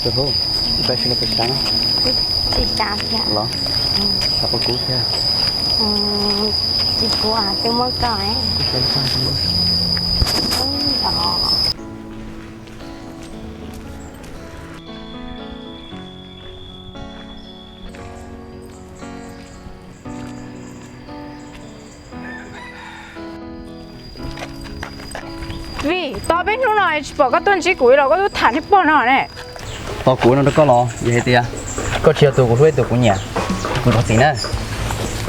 Hu, tab sis no pes tsawg no? Tsis tsawg thiab los? Xav ua kuv thiab? Tsis kuv, twb muab koj. Vim tos peb hnub no tsis pom koj tuaj ntsib kuv los koj twb tham niag pog no ne. Tos kuv no rau koj los yog hais tias koj tsis yog tus kuv hlub tus kuv nyiam, kuv rov txim na.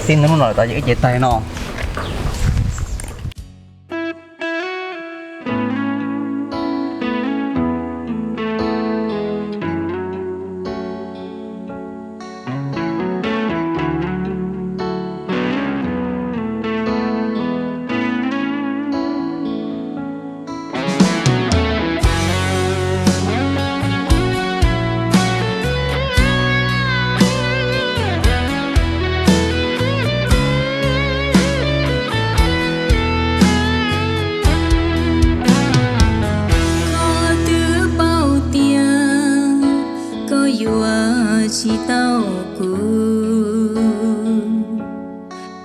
Txij hnub no lawm tod ces wb cev tag no. Koj twb paub tias koj yuav tsis tau kuv,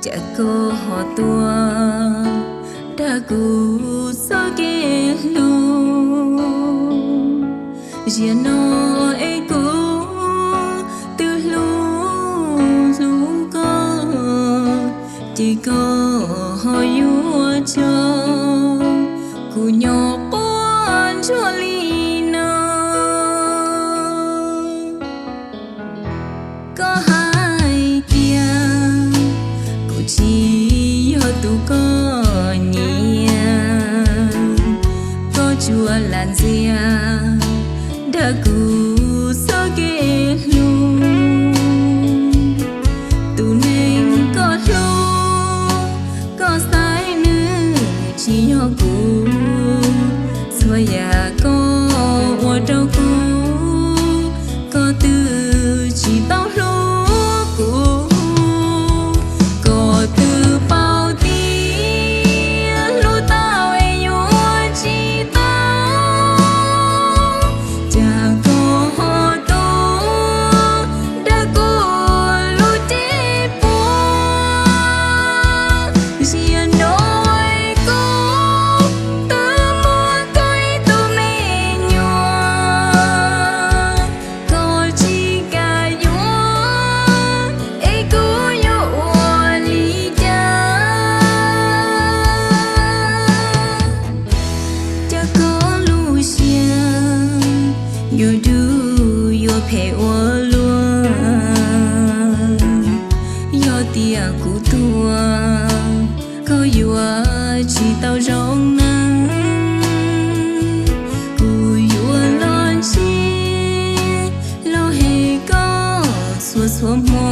cas koj ho tuaj dag kuv txoj kev hlub. Zaum no es kuv twb hlub hlub koj, ces koj ho yuav coj kuv nyob quaj ntsuag li no. Koj hais tias kuv tsis yog tus koj nyiam, koj tsuas lam ntxias dag kuv txoj kev hlub. Tus neeg koj hlub, koj xaiv nws tsis yog kuv. Txhua yam koj ua rau kuv, koj twb tsis tau hlub kuv. Koj twb paub tias hlub tau es yuav tsis tau, cas koj ho tuaj dag kuv lub cev puag. Zaum no es kuv twb muaj koj ib tug me nyuam, koj tsis kam yuav es kuv yuav ua li cas? Cas koj lub siab yuav dub yuav phem ua luaj. Yog tias kuv tuag koj yuav tsis tau zoo neej, kuv yuav los ntsib los hem koj txhua txhua hmo,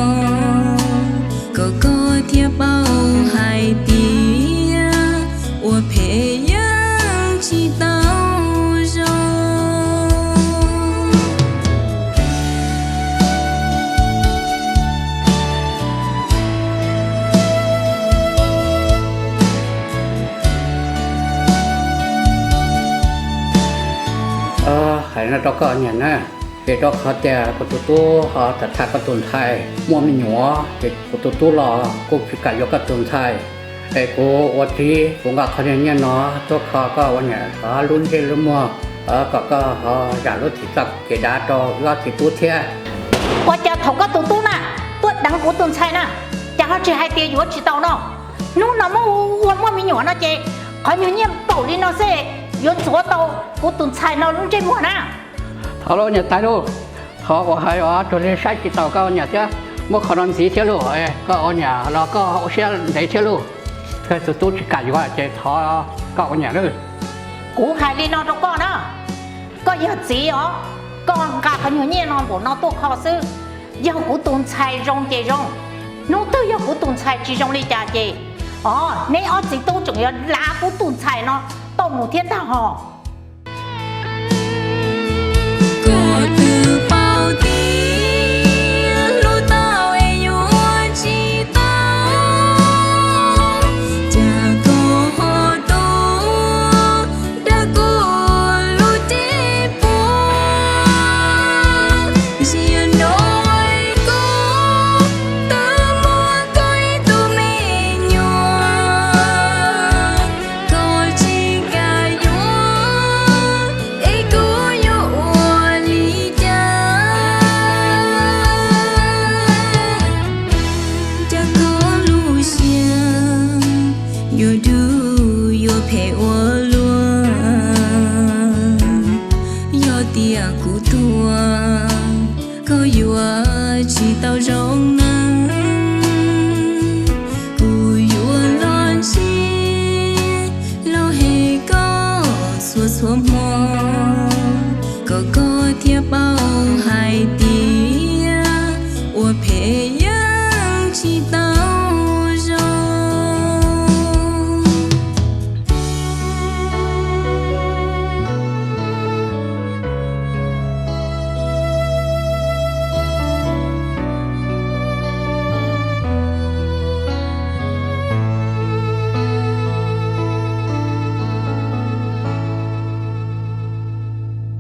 kom koj thiaj paub hais tias ua phem yeej tsis tau zoo. Hais no rau koj niam na, ces rau qhov tias kuv tus tub ho tham tham koj tus ntxhais muaj me nyuam, ces kuv tus tub los kuj tsis kam yuav koj tus ntxhais. Es kuv ua txiv kuv nqa qhov niag nyiaj no tuaj kho koj ua niam lub ntsej lub muag, kom koj ho zam lub txim txoj kev dav rau wb ob txiv tub thiab. Ua cas thaum koj tus tub na tuaj deev kuv tus ntxhais na, cas ho tsis hais tias yuav tsis tau no? Hnub no muab ua muaj me nyuam no ces qhov nyuag nyiaj npaum li no xwb yuav ntxuav tau kuv tus ntxhais no lub ntsej muag na. Thov lauj niam tais lauj, thov ua hais os, cuag li saib tsis taus koj niam thiab, muab qhov no ntxiv thiab lauj, koj ua niam los koj ua siab ntev thiab lauj. Koj tus tub tsis kam yuav ces thov koj ua niam lauj. Kuv hais li no rau koj na, koj yog txiv os, koj nqa qhov nyuag nyiaj no npaum no tuaj kho xwb. Yog kuv tus ntxhais zoo ces zoo, hnub twg yog kuv tus ntxhais tsis zoo li cas ces, o, neb ob txiv tub tseem yuav lav kuv tus ntxhais no tau mus thiab ntag hos. Koj twb paub tias hlub tau es yuav tsis tau, cas koj ho tuaj dag kuv lub cev puag. Kuv tuag, koj yuav tsis tau zoo nawb. Kuv yuav los ntsib, los hem koj txhua txhua hmo, kom koj thiaj paub hais tias ua phem